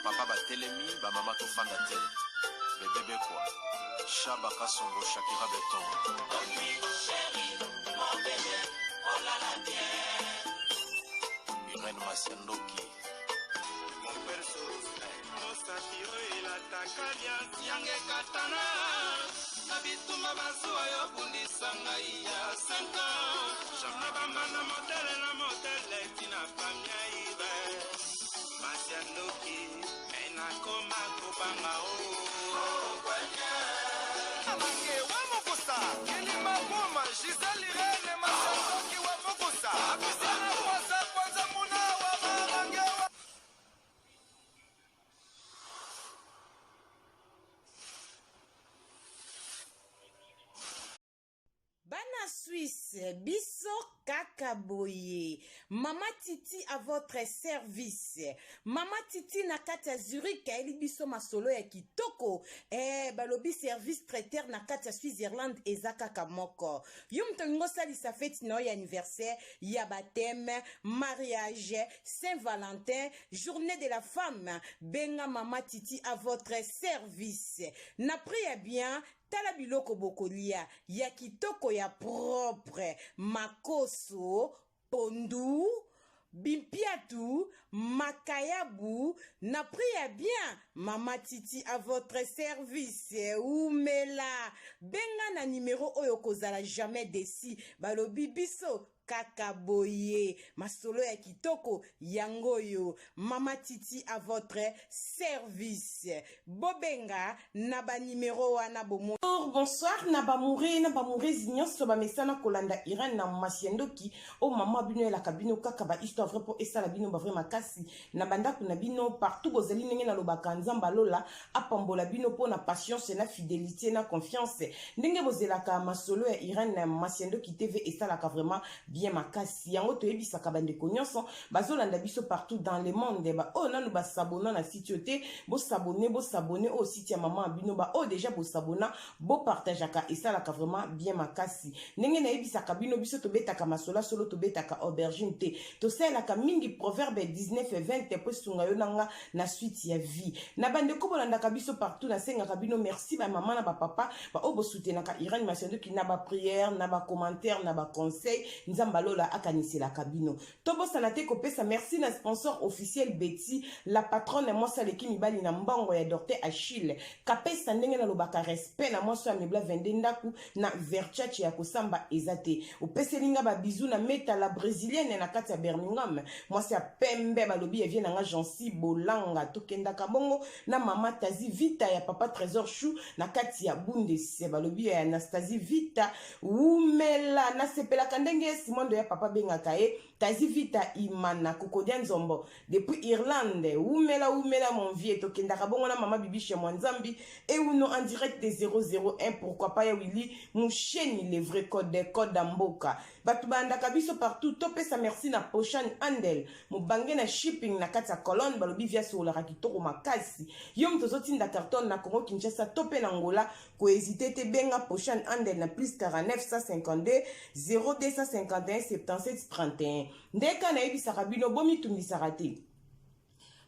Ba papa batelemi, ba mama tofanda te. Bebe Bekwa, Shaba Kasongo, Shakira Beton. Irène Masiandoki. Mosapi oyo elataka liasi yanga ekatana na bitumba bazuwa yo bundisa ngai ya 5 ans na bambanda motele na motele tina famia ibe masi ya ndoki me nakoma kobanga o Mange wa mokosa kilima boma Gisèle Irene Masandoki wa mokosa akusana kwasa kwanza muna wa marange wa. Bana Suisse, biso kaka boye. Mama Titi à votre service. Mama Titi na kati ya Zurich ayeli biso masolo ya kitoko. Eh, balobi service traiteur na kati ya Switzerland eza kaka moko. Yo moto olingi osalisa feti na yo ya anniversaire, ya baptême, mariage, Saint-Valentin, journée de la femme, benga Mama Titi à votre service. Na prix ya bien, Tala biloko bokolia ya kitoko ya propre, makoso, pondu, bimpiatu, makayabu na prix ya bien. Mama Titi à votre service. Wumela. Benga na numero oyo okozala jamais desi. Balobi biso Kaka boye masolo ya kitoko yango oyo mama titi à votre service bobenga na ba numero wana bomo. Bonsoir na ba moure na ba mourezi nyonso bamesana kolanda Irène na Masiandoki o mama bino elaka bino kaka ba histoire vrai po esala bino ba vrai makasi na bandako na bino partout bozali ndenge nalobaka Nzambe alola apambola bino po na patience na fidelite na confiance ndenge bozelaka masolo ya Irène Masiandoki TV esalaka vraiment bien makasi yango toyebisaka bandeko nyonso bazolanda biso partout dans le monde ba oyo nanu basabona na site oyo te bosabone bosabone oyo site ya mama bino ba oyo deja bosabona bopartageaka esalaka vraiment bien makasi ndenge nayebisaka bino biso tobetaka masolo solo tobetaka aubergine te tosalelaka mingi proverbe 19 20 po esunga yo na nga na suite ya vie na bandeko bolandaka biso partout nasengaka bino merci ba mama na ba papa ba oyo bosutenaka Irène Masiandoki na ba prière na ba commentaire na ba conseil Nzambe alola akaniselaka bino tobosana te kopesa merci na sponsor officiel Betty la patronne mwasi aleki mibali na mbongo ya Dorte Achille kapesa ndenge nalobaka respect na mwasi oyo amebla 22 ndaku na verchache ya kosamba eza te opeseli nga ba bisous na meta la brésilienne na kati ya Birmingham mwasi ya pembe balobi ya vie na nga Jancy Bolanga tokendaka bongo na mama Tazi Vita ya papa Trésor Chou na kati ya Bundes balobi ya Anastasie Vita wumela nasepelaka ndenge Simondo ya papa bengaka ye Tazi Vita Imana Kokodia Nzombo depuis Irlande wumela wumela mon vieux tokendaka bongo na mama Bibiche Mwanzambi Euno en direct de 001 pourquoi pas ya Willy Musheni le vrai code code ya mboka bato balandaka biso partout topesa merci na Poshan Handel mobange na shipping na kati ya Cologne balobi via sololaka kitoko makasi yo moto ozotinda carton na Congo Kinshasa to mpe na Angola kohésite te benga Poshan Handel na plus 49 152 0251 77 31 ndeka nayebisaka bino bomitungisaka te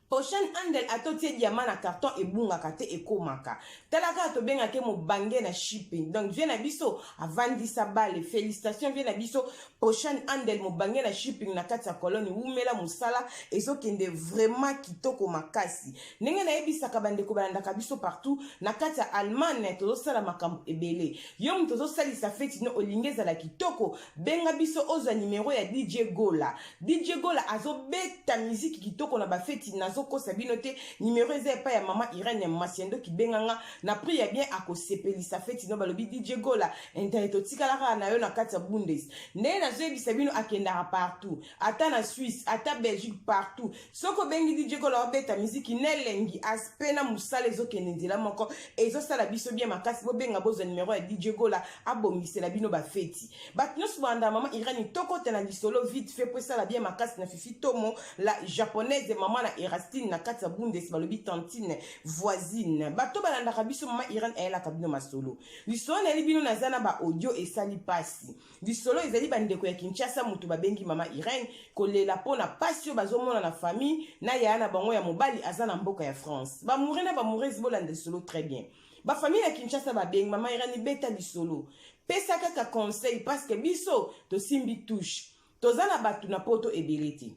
Pochane Handel ata otie diamant na carton ebungaka te ekomaka. Tala kaka tobengaka ye mobange na shipping. Donc vie na biso avandisa bale. Félicitations vie na biso Pochane Handel mobange na shipping na kati ya Cologne wumela musala ezokende vraiment kitoko makasi. Ndenge nayebisaka bandeko balandaka biso partout na kati ya Allemagne tozosala makambo ebele. Yo moto ozosalisa feti no olingi ezala kitoko benga biso ozwa numero ya DJ Gola. DJ Gola azobeta miziki kitoko na bafeti nazokosa bino te numero eza epai ya mama Irène Masiandoki benga nga na prix ya bien akosepelisa feti no balobi DJ Gola intérêt totikala kaka na yo na kati ya Bundes ndenge nazoyebisa bino akendaka partout ata na Suisse ata Belgique partout soki obengi DJ Gola obeta miziki na elengi aspect na mosala ezokende nzela moko ezosala biso bien makasi bobenga bozwa numero ya DJ Gola abongisela bino bafeti Bato nyonso balanda mama Irène tokota na lisolo vite fait po esala bien makasi na Fifi Tomo la japonaise mama na Erasmus. Vastine na kati ya Bundes, balobi tantine voisine. Bato balandaka biso, mama Irene ayelaka bino masolo. Lisolo nayeli bino, naza na ba audio, esali pasi. Lisolo ezali bandeko ya Kinshasa, moto babengi mama Irene kolela mpo na pasi oyo bazomona na famille na yaya na bango ya mobali aza na mboka ya France. Bamoure na bamourese, bolanda lisolo très bien. Bafamille ya Kinshasa babengi mama Irene, beta lisolo, pesa kaka conseil, parce que biso tosimbi touche, toza na bato na Poto ebele te,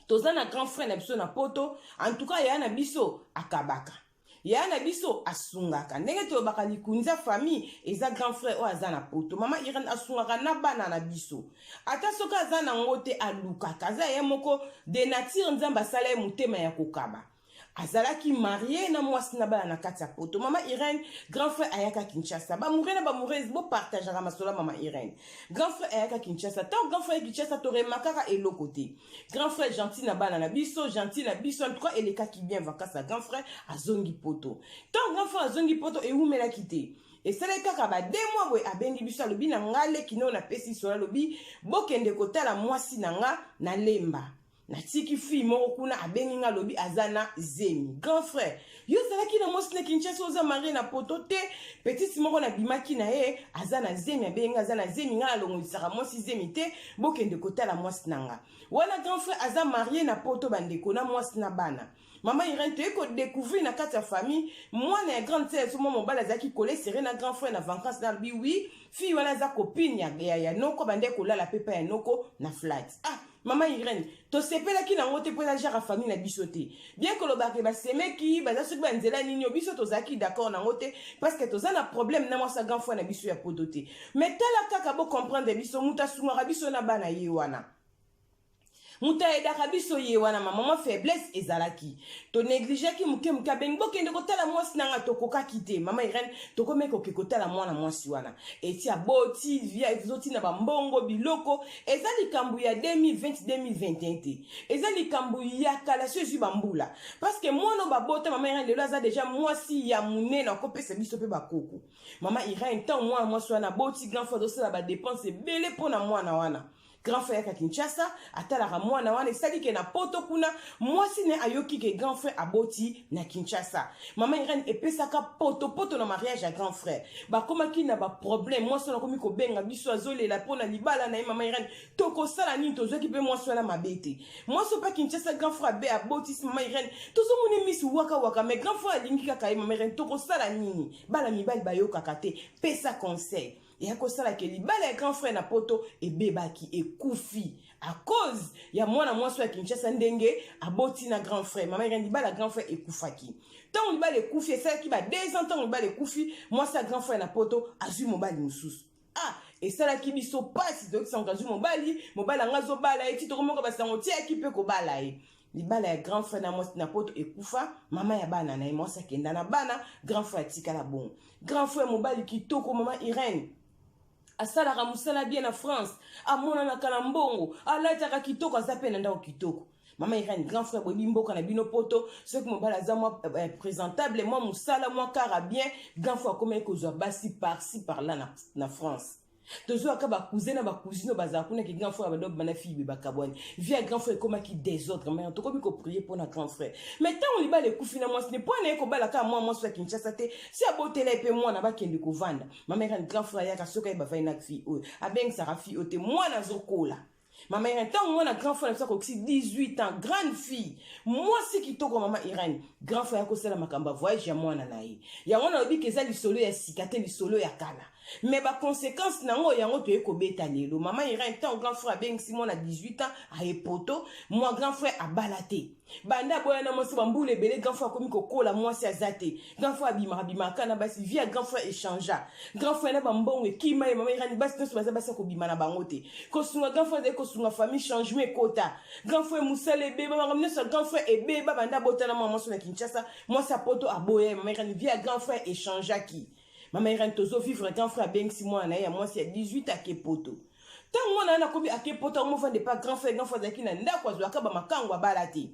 toza na grand frère na biso na Poto. En tout cas, yaya na biso akabaka, yaya na biso asungaka. Ndenge tolobaka, likunza famille eza grand frère oyo aza na Poto. Mama Irene asungaka na bana na biso, ata soki aza nango te, alukaka. Aza ye moko de nature, Nzambe asala ye motema ya kokaba. Azalaki marié na mwasi na bana na kati ya Poto. Mama Irene, grand frère ayaka Kinshasa. Bamoure na bamourese, bopartageaka masolo ya mama Irene. Grand frère ayaka Kinshasa. Ntango grand frère Kinshasa, toremakaka eloko te. Grand frère gentil na bana na biso, gentil na biso. En tout cas, elekaki bien vacances ya grand frère. Azongi Poto. Ntango grand frère azongi Poto, ewumelaki te, esalaki kaka ba 2 mois boye, abengi biso, alobi na nga leki no napesi solo, alobi bokende kotala mwasi na nga na Lemba, natiki fille moko kuna. Abengi nga, alobi aza na zemi. Grand frère, yo ozalaki na mwasi na Kinshasa, oza marié na Poto te? Petite moko nabimaki na ye aza na zemi, abengi nga, aza na zemi. Nga nalongolisaka mwasi zemi te, bokende kotala mwasi na nga wana. Grand frère aza marié na Poto, bandeko, na mwasi na bana. Mama Irene, toyei kodécouvrir na kati ya famille, mwana ya grande sœur so mwa mobali azalaki collé serré na grand frère na vacance. Na alobi oui, fille wana aza copine ya noko, bande kolala mpe pa ya noko na flat. Ah, mama Irene, tosepelaki nango te, mpo eza genre ya famille na biso te. Bien kolobaka basemeki baza soki banzela nini, biso tozalaki d'accord nango te, parce que toza na problème na mwasi ya grand frère na biso ya Poto te. Mais tala kaka, bocomprendre biso, moto asungaka biso na bana ye wana, moto ayedaka biso ye wana. Mama, mwa faiblesse ezalaki, tonégligeaki moke moke. Abengi bokende kotala mwasi na nga, tokokaki te. Mama Irene, tokomi koke kotala mwana mwasi wana eti aboti via ezotina bambongo biloko. Eza likambo ya 2020, 2021 te, eza likambo ya kala, so ezwi bambula, parce que mwana oyo babota, mama Irene, lelo aza déjà mwasi ya monene, akopesa biso mpe bakoko. Mama Irene, ntango mwana mwasi wana aboti, grand frère azosala badépenses ebele mpo na mwana wana. Grand frère yaka Kinshasa, atalaka mwana wana. Esali ke na Poto kuna, mwasi ne ayoki ke grand frère aboti na Kinshasa. Mama Irene, epesaka potopoto na mariage ya grand frère, bakomaki na baproblème. Mwasi wana akomi kobenga biso, azolela mpo na libala na ye. Mama Irene, tokosala nini? Tozwaki mpe mwasi wana mabe te, mwasi mpe Kinshasa, grand frère abe abotisi. Mama Irene, tozomoni misi wakawaka, mais grand frère alingi kaka ye. Mama Irene, tokosala nini? Bana mibali bayokaka te, pesa conseil. Eya kosalaka libala ya grand frère na Poto ebebaki, ekufi à cause ya mwana mwasi ya Kinshasa, ndenge aboti na grand frère. Mama Irene, libala ya grand frère ekufaki. Ntango libala ekufi, esalaki ba 2 ans. Ntango libala ekufi, mwasi ya grand frère na Poto azwi mobali mosusu. Ah, esalaki biso mpasi. Toyokisango azwi mobali, mobali yango azobala ye ti tokomoka basango tiaki mpe kobala ye. Libala ya grand frère na mwasi na Poto ekufa. Mama ya bana na ye mwasi akenda na bana, grand frère atikala bongo. Grand frère mobali kitoko, mama Irene, asalaka mosala bien na France, amonanaka na mbongo, alataka kitoko, aza mpe na ndako kitoko. Mama Irene, grand frère, boyebi mboka na bino Poto, soki mobali aza mwa présentable, mwa mosala, mwa kara bien, grand frère akomaki kozwa basi par-ci par-là na France. Tozwaka bacousin na bacousine oyo bazala kuna ke grand frère bando bana fille be bakabwani. Vie ya grand frère ekomaki désordre. Mais tokomi koprier mpo na grand frère. Mais ntango libala ekufi na mwasi ne, mpo na ye kobala kaka mwa mwasi ya Kinshasa te, si abotela ye mpe mwana, bakende kovanda. Mama Irene, grand frère ayaka, soki aye bavai na fille oyo, abengisaka fille oyo te. Mwana azokola. Mama Irene, ntango mwana grand frère na biso akokisi 18 ans, grande fille, mwasi kitoko, mama Irene, grand frère akosala makambo ya voyage ya mwana na ye. Yango nalobi ke eza lisolo ya sika te, lisolo ya kala, mais baconséquence nango, yango toye kobeta lelo. Mama Irene, ntango grand frère abengisi mwana 18 ans aye Poto, mwa grand frère abala te. Banda aboya na mwasi bambula ebele, grand frère akomi kokola, mwasi aza te. Grand frère abimaka bimaka na basi. Vie ya grand frère échangea. Grand frère na bambongo ekima ye. Mama Irene, basi nyonso baza basi ya kobima na bango te. Kosunga grand frère azali kosunga famille, changement ekota. Grand frère mosala ebeba, makambo nyonso ya grand frère ebeba. Banda abotana mwa mwasi na Kinshasa, mwasi ya Poto aboya ye. Mama Irene, vie ya grand frère échangeaki. Mama Irene, tozovivre, grand frère abengisi mwana na ye ya mwasi ya 18, ake Poto. Ntango mwana wana akomi, ake Poto, akomofanda epa grand frère. Grand frère azalaki na ndako, azwaka bamakango, abala te.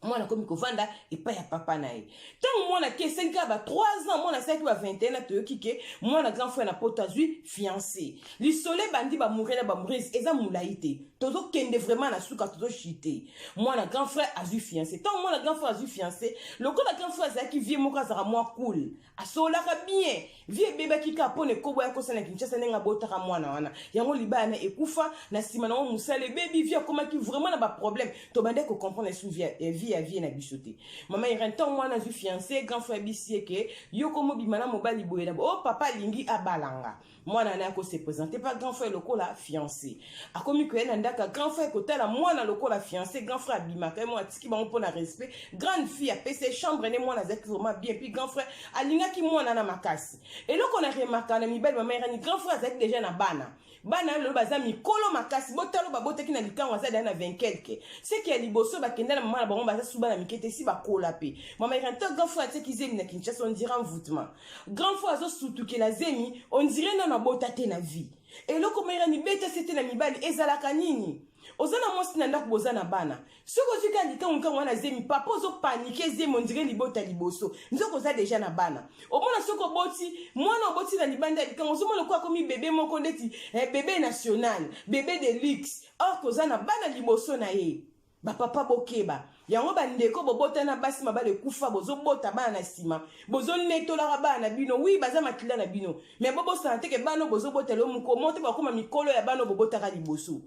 Mwana akomi kovanda epai ya papa na ye. Ntango mwana ake, esali kaka ba 3 ans, mwana asalaki ba 21 ans, toyoki ke mwana grand frère na poto azwi fiancé. Lisolo ebandi, bamoure na bamourese, eza molai te, tozokende vraiment na suka, tozochite. Mwana grand frère azwi fiancé. Ntango mwana grand frère azwi fiancé, lokola grand frère azalaki vie moko, azalaka mwa cool, asololaka bien, vie ebebaki kaka mpo na ekobo ya kosa na Kinshasa, ndenge abotaka mwana wana, yango libaya na ekufa. Na nsima nango mosala ebebi, vie akomaki vraiment na baproblème, tobandaki kocomprendre esu vie ya vie na biso te. Mama Irene, ntango mwana azwi fiancé, grand frère bisi ye ke yo komobima na mobali boye na o papa alingi abalanga mwana na, akose présenter pa grand frère lokola fiancé. Akomi koya na ndako ya grand frère kotala mwana lokola fiancé. Grand frère abimaka ye mwana, atiki bango mpo na respect. Grande fille apesa ye chambre ne, mwana azalaki vraiment bien. Puis grand frère alingaki mwana na makasi. Eloko na remarka na mibali, mama Irani, grand frère azalaki déjà na bana. Bana lelo baza mikolo makasi. Botalo, babotaki na likango, aza deya na 20 quelque. Seki ya liboso bakenda na mama na bango, baza su bana mike te, si bakola. Mpe mama Irani, to grand frère atiaki zemi na Kinshasa, on dirait envoûtement. Grand frère azosutukela zemi, on dirait nano abota te na vie. Eloko mama Irani, beta se te na mibali, ezalaka nini? Oza na mwasi na ndako, boza na bana, soki ozwi kaka likango nkango wana zemi, papa ozopaniquer zemi, on dirait libota liboso, nzoka oza déjà na bana. Omona soki oboti mwana, oboti na libanda ya likango, ozomona lokola akomi bebe moko ndeti bébé national, bébé de luxe, or koza na bana liboso na ye. Bapapa, bokeba yango. Bandeko bobotana basi, mabala ekufa, bozobota bana na nsima, bozonetolaka bana na bino. Wi, baza makila na bino, mais bobosana teke bana bozobotela yo mokomo te, bakóma mikolo ya bana bobotaka liboso.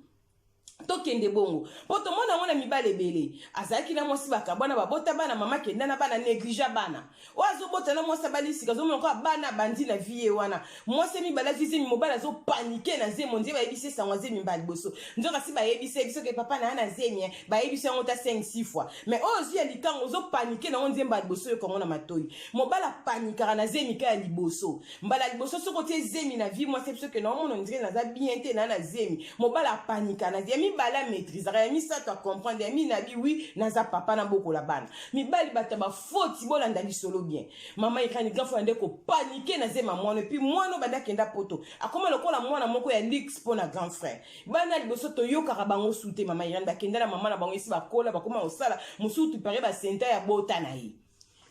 Tokende bongo mpo tomona yango na mibale ebele. Azalaki na mwasi, bakabwana, babota bana, mama kenda na bana, néglige bana. Oyo azobota na mwasi abali sika, azomona koa bana bandi na vie ye wana. Mwasi ya mibale azwi zemi, mobali azopaniquer na zemi, nzembe bayebisi esango azemi mbala liboso, nzoka si bayebisi ye biso ke papa na ya na zemi, bayebisi yango ta 5 6 fois. Mais oyo ozwi ya likango, ozopaniquer nango nzembe ya liboso, yoka yango na matoi. Mobali apanikaka na zemi ka ya liboso, mbala liboso. Soki otie zemi na vie, mwasi biso ke naomona on dirait naza bien te, na zemi, mobali apanika na ya mibale, amaîtrisaka ya misato, acomprendre ya minabi, wi, naza papa, nabokola bana. Mibali bato ya bafoti, bolanda lisolo bien. Mama Irani, grand frère nde kopaniquer na zema mwana. Et puis mwana oyo banda akenda poto, akoma lokola mwana moko ya luxe mpo na grand frère. Bana liboso toyokaka bango su te. Mama Irani, bakenda na mama na bango, esi bakola, bakoma kosala mosusu, pare basenta ya bota na ye.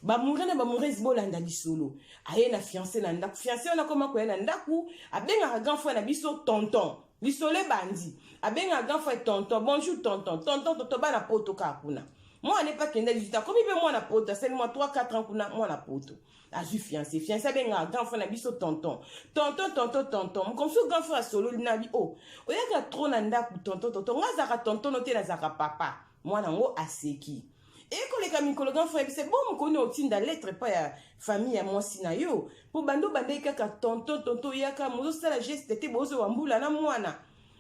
Bamoure na bamourese, bolanda lisolo. Aye na fiancé na ndako. Fiancé wana akoma koya na ndako, abengaka grand frère na biso tonton. Lisolo ebandi, abengaka grand frère tonton: "Bonjour tonton, tonton, tonton." Bana poto kaka kuna. Mwana epa akenda 18, akomi mpe mwana poto, asali mwa 3 4 ans kuna. Mwana poto azwi fiancé. Fiancé abengaka grand frère na biso tonton, tonton, tonton, tonton. Mokomsu grand frère asololi na bi: "O oyaka trop na ndako, tonton, tonton." "Nga azalaka tonton no te, nazalaka papa." Mwana yango aseki. Ekoleka mikolo, grand frère bise bo mokoni otinda lettre epai ya famille ya mwasi na yo, mpo bando bandeki kaka tonton, tonton, oyaka mozosala geste te, bozwa mbula na mwana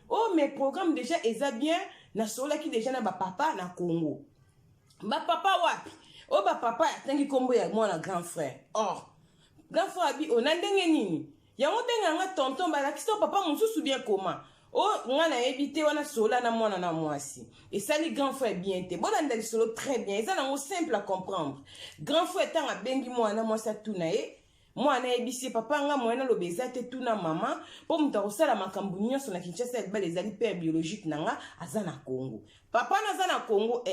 o. Mais programme déjà eza bien, nasololaki déjà na bapapa na Congo. Bapapa wapi? Oyo bapapa atangi nkombo ya mwana grand frère. Or grand frère abi o na ndenge nini yango benganga tonton, balakisi o papa mosusu bien koma o nga nayebi te. Wana sola na mwana na mwasi, esali grand frère bien te. Bolanda lisolo très bien, eza nango simple à comprendre. Grand frère, ntango abengi mwana mwasi, atuna ye, mwana ayebisi ye: "Papa, nga moyen naloba eza te, tuna mama, mpo moto akosala makambo nyonso na Kinshasa ya libala ezali père biologique na nga, aza na Congo. Papa naza na Congo."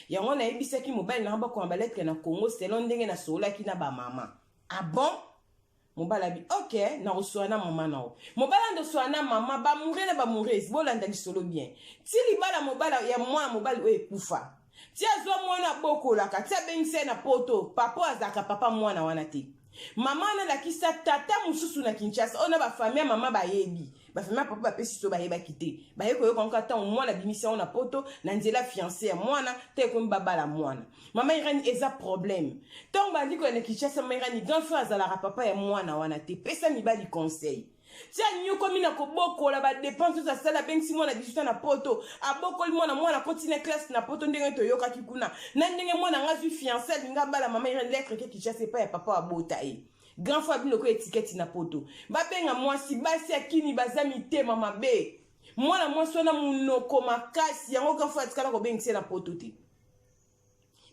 Yango nayebisaki mobali nanga bakoma balettre na Congo selon ndenge nasololaki na bamama. Ah bon? Mobali abi: "Ok, nakosola na mama na yo." Mobali andosola na mama. Bamoure na bamourese, bolanda lisolo bien. Ti libala mobali ya mwana mobali oyo ekufa, ti azwa mwana abokolaka, ti abengisa ye na poto, papa oyo azalaka papa mwana wana te. Mama wana alakisa tata mosusu na Kinshasa oyo na bafamille ya mama bayebi, bafamille ya papa bapesi so bayebaki te. Baye koyoka ngo ntango mwana abimisi yango na poto na nzela fiancé ya mwana te, ekomi babala mwana. Mama Irani, eza problème. Ntango bandi koya na Kinshasa, mama Irani, grand frère azalaka papa ya mwana wana te. Pesa mibali conseil. Ti anyokomi na kobokola, badépenses nyonso asala, abengisi mwana 18 na poto, abokoli mwana, mwana akoti na classe na poto, ndenge toyokaki kuna na ndenge mwana nga azwi fiancé, alingi abala. Mama Irani, lettre ke Kinshasa epai ya papa abota ye. Grand frère bino ko etiketi na poto, babenga mwasi. Basi ya kini baza mitema mabe. Mwana mwasi wana monoko makasi, yango grand frère atikala kobengisa ye na poto te.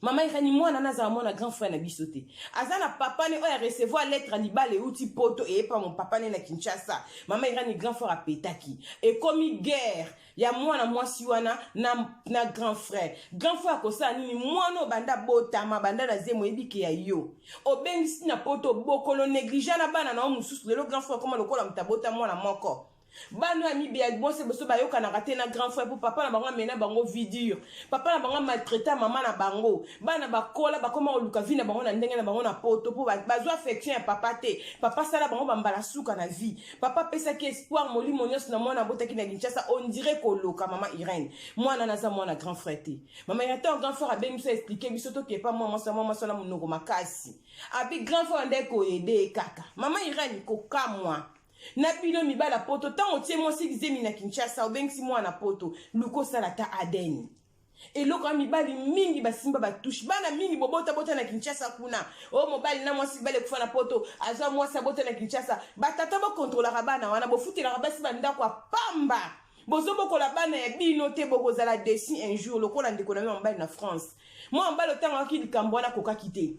Mama Irene, mwana nazala mwana grand frère na biso te. Aza na papa ne oyo arecevoir lettre libala euti poto eyepa mon papa ne na Kinshasa. Mama Irene, grand frère apetaki. Ekomi guerre ya mwana mwasi wana na grand frère. Grand frère akosala nini? Mwana oyo banda botama, banda na zemo oyebi ke ya yo. Obengisi na poto, bokolo négligent na bana na yo mosusu. Lelo grand frère akoma lokola moto abota mwana moko. Bana ya mibe ya bonse boso bayokanaka te na grand frère po papa na bango amena bango vie dure. Papa na bango maltraita mama na bango. Bana bakola bakoma koluka vie na bango na ndenge na bango na poto po bazwa affection ya papa te. Papa sala bango bambala suka na vie. Papa apesaki espoir molimo nyonso na mwana abotaki na Kinshasa, on dirait koloka mama Irène. Mwana naza mwana grand frère te. Mama Irène, tant grand frère abengi biso expliquer biso tokepa mwa mwasi mwa mwasi na monoko makasi. Abi grand frère nde koyede kaka. Mama Irène kokamwa. Na bino mibala poto ntango otie mwasi zemi na Kinshasa obengisi mwana poto luka osala ata ADN. Eloko ya mibali mingi basimba batushe bana mingi bobotabota na Kinshasa kuna oyo mobali na mwasi bale kufa na poto azwa mwasi abota na Kinshasa. Batata bokontrolaka bana wana, bofutelaka basi bandako ya pamba, bozobokola bana ya bino te, bokozala desi un jour lokola ndeko na bino mobali na France. Mwa mobali otangaki likambo wana akokaki te,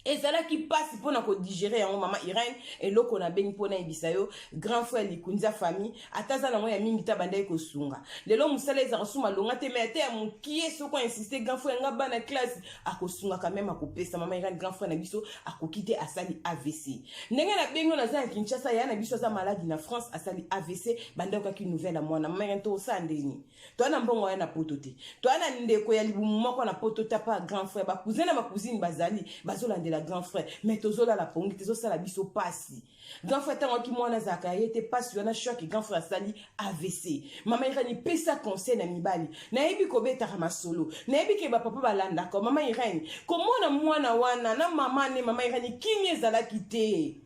ezalaki mpasi mpona kodigere yango. Mama Irene, eloko nabengi mpona yebisa yo, grand frère likunza famille ata aza nango ya mingi te, abandaki kosunga. Lelo mosala ezaka su malonga te, me ata ya mokie soko insiste grand frère nga bana classe akosungaka meme akopesa. Mama Irene, grand frère na biso akoki te, asali AVC. Ndenge nabengi oyo naza ya Kinshasa, ya na biso aza maladi na France, asali AVC. Bandakaki nouvelle ya mwana. Mama Irene, tosala ndeni? Toa na mbongo ya na poto te, toa na ndeko ya libumu moko na poto te, pa grand frère, bacousin na bacousine bazali bazolandela grand frère, mais tozolala pongi te, ezosala biso pasi. Grand frère ntango aki mwana azalaka ye te, pasi wana choc, grand frère asali AVC. Mama Irene, pesa conseil na mibali. Nayebi kobetaka masolo, nayebi ke bapapa balandaka. Mama Irene, komona mwana wana na mama ne, mama Irene, kimi ezalaki te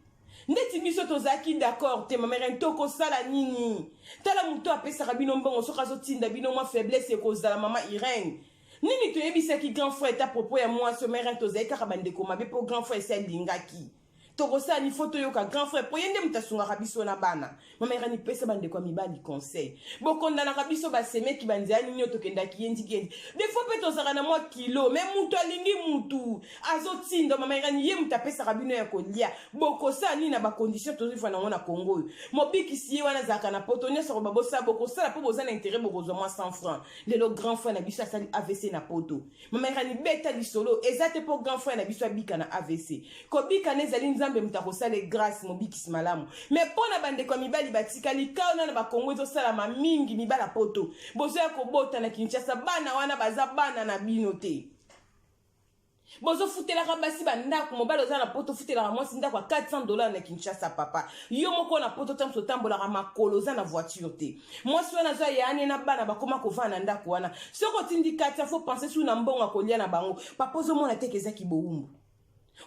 ndeti biso tozalaki d'accord te. Mama Irene, tokosala nini? Tala moto apesaka bino mbongo, soki azotinda bino mwa faiblesse ekozala. Mama Irene, nini toyebisaki grand frère ta propos ya mwasi? Mama Irene, tozali kaka bandeko mabe mpo grand frère esi alingaki. Tokosala ni fo toyoka grand frère po ye nde moto asungaka biso na bana. Mama Irene, pesa bandeko ya mibali conseil. Bokondanaka biso basemeki banzela nini oyo tokendaki ye ndiki yendi. Des fois mpe tozalaka na mwa kilo, me moto alingi mutu azotinda. Mama Irene, ye moto apesaka bino ya kolia, bokosala nini na bacondition tozovivre nango na Kongo oyo? Mobikisi ye wana azalaka na poto nyonso akoba bosala, bokosala mpo boza na intérêt, bokozwa mwa 100 franc. Lelo grand frère na biso asali AVC na poto. Mama Irene, beta lisolo eza te mpo grand frère na biso abika na AVC. Kobika na ezali Nzambe moto akosala grâce, mobikisi malamu. Me mpo na bandeko ya mibali batikali kaona na bakongo, ezosalama mingi. Mibala poto bozoya kobota na Kinshasa, bana wana baza bana na bino te. Bozofutelaka basi bandako. Mobali oza na poto, ofutelaka mwasi ndako ya 400 $ na Kinshasa. Papa, yo moko na poto ntango otambolaka makolo, oza na voiture te. Mwasi wana azwa yaane na bana, bakoma kovanda na ndako wana. Soki otindi 400, faut penser su na mbongo ya kolia na bango. Papa, ozomona teke ezaki bowumbu,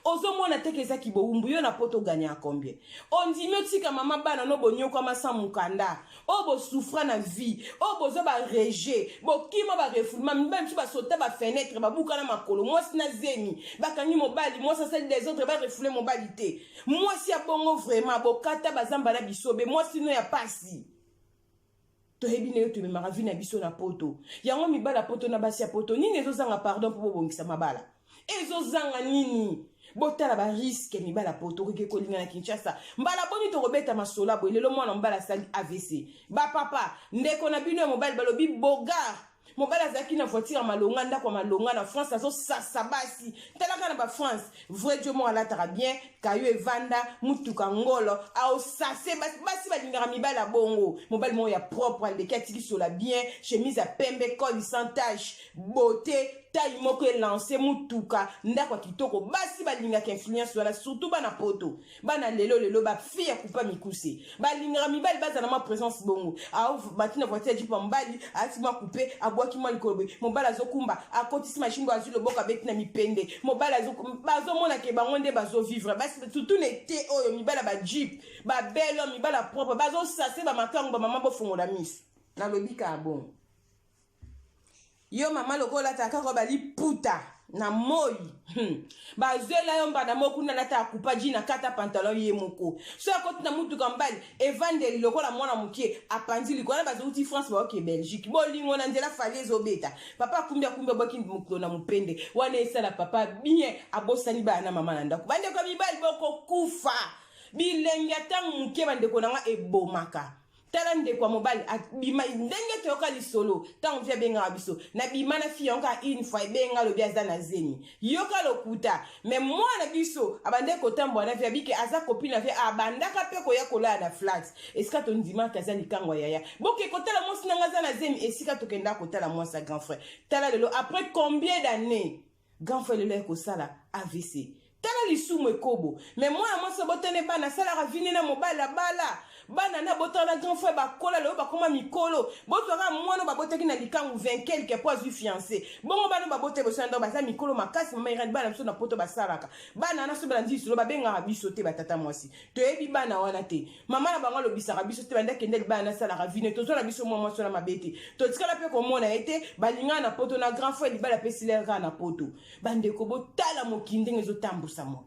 ozomona teke ezaki bowumbu. Yo na poto oganyaka combien? Ondimi otika mama bana no, bonyokwama sans mokanda, oyo bosouffra na vie, oyo bozwa barejet, bokima barefoulement. Mibali mosusu basota bafenêtre, babuka na makolo. Mwasi na zemi, bakangi mobali, mwasi asali desordre, barefoule mobali te. Mwasi ya bongo vraiment, bokata bazamba na bisobe. Mwasi no ya pasi, toyebi ndenge tomemaka vie na biso na poto yango. Mibala poto na basi ya poto, nini ezozanga? Pardon, mpo bobongisa mabala ezozanga nini? Botala barisque. Mibala poto okoki kolinga na Kinshasa mbala boni? Tokobeta masolo boye. Lelo mwana mobali asali AVC. Bapapa, ndeko na bino ya mobali balobi bogar, mobali azalaki na voiture ya malonga, ndako ya malonga na France, azosasa basi. Talaka na bafrance, vrai dio moko alataka bien, kayo evanda mutuka ngolo, aosase basi. Basi balingaka mibali ya bongo. Mobali moko ya propre, aleki, atiki sola bien, chemise ya pembe, col sans tache, beauté, taille moko elance, mutuka, ndako ya kitoko. Basi balingaka influence wana, surtout bana poto. Bana lelo lelo, bafille ya kupa mikuse balingaka mibali baza na mwa présence bongo. Bati na voiture ya jeep ya mobali, alati mwa coupe, abwaki mwa likolo boye, mobali azokumba, akotisi machine boye, azwi loboko, abeti na mipende mobali, bazomona ke bango nde bazovivre. Basi surtout na ete oyo, mibali ya bajeep, babelo, mibali ya propre bazosase bamakango. Bamama, bofongola miso. Nalobi kaka bongo. Yo mama, lokola olataka kaka baliputa. Na moi Bazwela yo mbanda moko kuna alata akupa jean akata pantalon ye moko. So akoti na mutuka mobali evandeli lokola mwana mokie apanzi likolo wana bazouti France baoke Belgique. Bolingo na nzela Fally ezobeta. Papa akumbi akumbi abwaki mokolo na mupende wana esala papa bien abosani bana na mama na ndako. Bandeko ya mibali bokokufa. Bilenge ya ntango moke bandeko na nga ebomaka. Tala ndeko ya mobali abima ndenge toyoka lisolo ntango vi abengaka biso na bima na fille yango kaka une fois ebenga alobi aza na zemi yoka lokuta me mwana biso abandaki kotambola na vi abike aza copine na vi abandaka mpe koya kolala na flat esika tondimaka aza likango ya yaya boke kotala mwasi na nga aza na zemi esika tokendaka kotala mwasi ya grand frère tala lelo après combien d'années Grand frère lelo aye kosala avc tala lisumu ekobo mais mwana mwasi abotane bana asalaka vine na mobali abala bana na abotaka na grand frère bakola lelo bakoma mikolo bozwaka mwana babotaki na likangu 20 quelque mpo azwi fiancé bongo bana babotaki boso na ndako baza mikolo makasi mama Irène bana biso na poto basalaka bana wana soki balandi lisolo babengaka biso te batata mwasi toyebi bana wana te mama na bango alobisaka biso te banda kende libala nasalaka vine tozwa na biso mwa mwasi wana mabe te totikala mpe komona ye te balingana na poto na grand frère libala apesi lere kaka na poto bandeko botala mokili ndenge ezotambusa mwa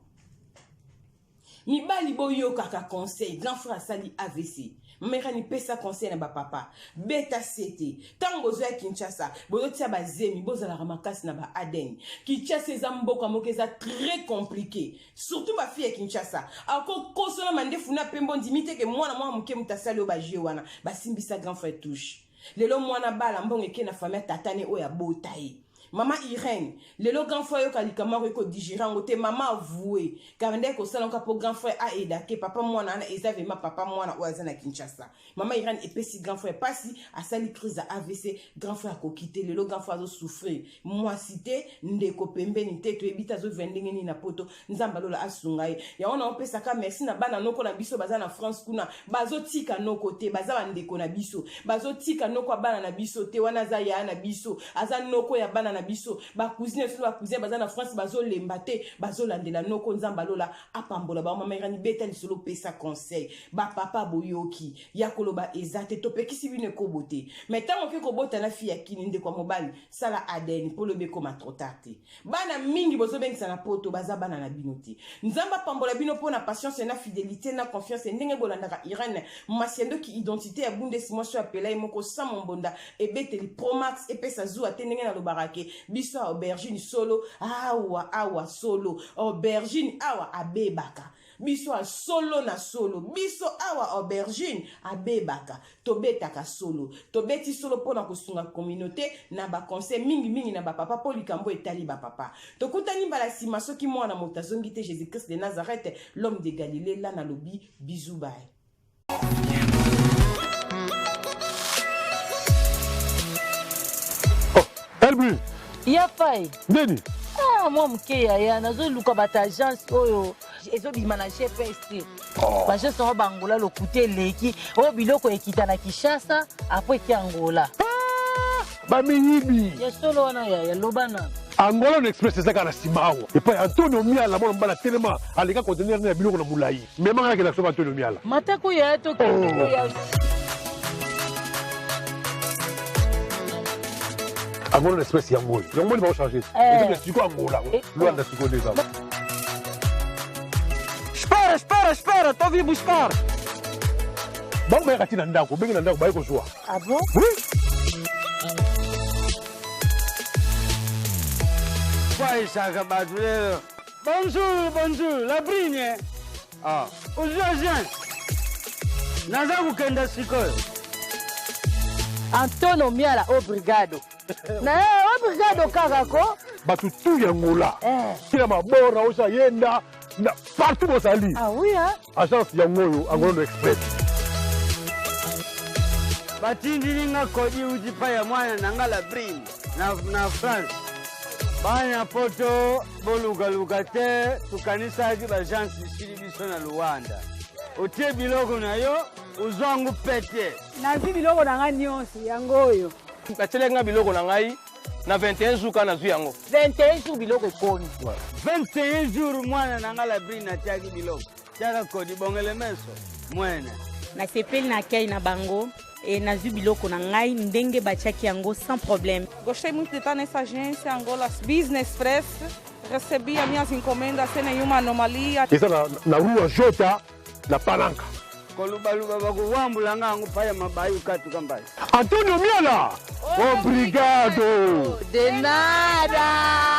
mibali boyokaka conseil grand frère asali avc merani pesa conseil na bapapa beta sete ntango bozoya kinshasa bozotia bazemi bozalaka makasi na ba adn kinshasa eza mboka moko eza très compliqué surtout ba fille ya Kinshasa ako koso na mandefu na pembo ndimi te ke mwana mwana moke moto asali oyo ba jeu wana basimbisa grand frère touche lelo mwana bala mbongo eke na famille tata ne oyo abota ye mama Irène lelo grand frère yoka likambo akoki kodigere yango te mama avoue kaka ndenge kosala nka mpo grand frère aedake papa mwana wana eza vraimen papa mwana oyo aza na Kinshasa mama Irène epesi grand frère pasi asali crise ya AVC grand frère akoki te lelo grand frère azo souffrir mwasi te ndeko pembeni te toyebi te azovia ndenge nini na poto nzambe alola asunga ye yango na opesaka merci na bana noko na biso baza na France kuna bazotika noko te baza bandeko na biso bazotika noko ya bana na biso te wana aza yaya na biso aza noko ya bana na biso bacousine biso bacousine baza na France bazolemba te bazolandela noko nzambe alola apambola bango mama Irani beta lisolo pesa conseil ba papa boyoki ya koloba eza te topekisi bino ekobo te me ntango oke kobota na fi ya kini ndeko ya mobali sala adn mpo lobi ekoma trop tard te bana mingi bozobengisa na poto baza bana na bino te nzambe apambola bino mpo na patience na fidelité na confiance ndenge bolandaka irene masiandoki identité ya bundesi mwasi oyo apela ye moko sans mombonda ebeteli promax epesa zuwa te ndenge nalobaka ke biso ya aubergine solo awa awa solo aubergine awa abebaka biso ya solo na solo biso awa aubergine abebaka tobetaka solo tobeti solo mpo na kosunga communauté na baconseil mingimingi na bapapa mpo likambo etali bapapa tokutani mbala nsima soki mwana moto azongi te jésus christ de nazareth l'homme de galilée la nalobi bisou baye Oh, Elbi. Ya fai. Nini? Ah, mwa moke yaya nazoluka bato agence oyo ezobima na gps te oh. baagence yango bangola lokuta eleki oyo biloko ekita na kinshasa apres eki angola ah, bamiyibi ya solo wana yaya loba na angola na express eza kaka na nsima awa epai antonio miala mwana mobali atelema aleka contener na biloko na molai mema nga nakenda kosomba antonio miala matako ya tokende oh. ya angola na espèce yango oyo yango moni baochange eh. sikoyo angola eh. luanda sikoyo nde eza Espera, espera, espera, tô vim buscar. Bango bayaka ti na ndako, obengi na ndako baye kozwa. Ah bon? Oui. Kwaisaka bato lelo. Bonjour, bonjour, la brine. Ah, ozwi agent. Naza kokenda sikoyo. Antonio Miala obrigado. Na eh, obrigado kaka ko. Bato tu ya Angola. Eh. Kila mabora osa yenda na partout bozali. Ah oui hein. Agence yango oyo Angola Express. Batindili nga kodi uti pa ya mwana na nga la brine na, na France. Bana poto bolukaluka te tokanisaki baagence esili biso na Luanda. Otie biloko na yo ozwango pete. Nazwi biloko na ngai nyonso yango oyo. Batielaki ngai biloko na ngai na 21 jours kaka nazwi yango. 21 jours biloko ekomi. 21 jours mwana na ngai la brine atiaki biloko. Tiaka kodi bongele meso mwene. Nasepeli na accueil na bango. E nazwi biloko na ngai ndenge batiaki yango sans problème. Gostei muito de estar nessa agência Angola Business Press. Recebi as minhas encomendas sem nenhuma anomalia. Eza na, na rua Jota na Palanca. Kolubaluba bakuwambula nga yango paya mabayu katuka mbai. Antonio Miala! Obrigado! De nada!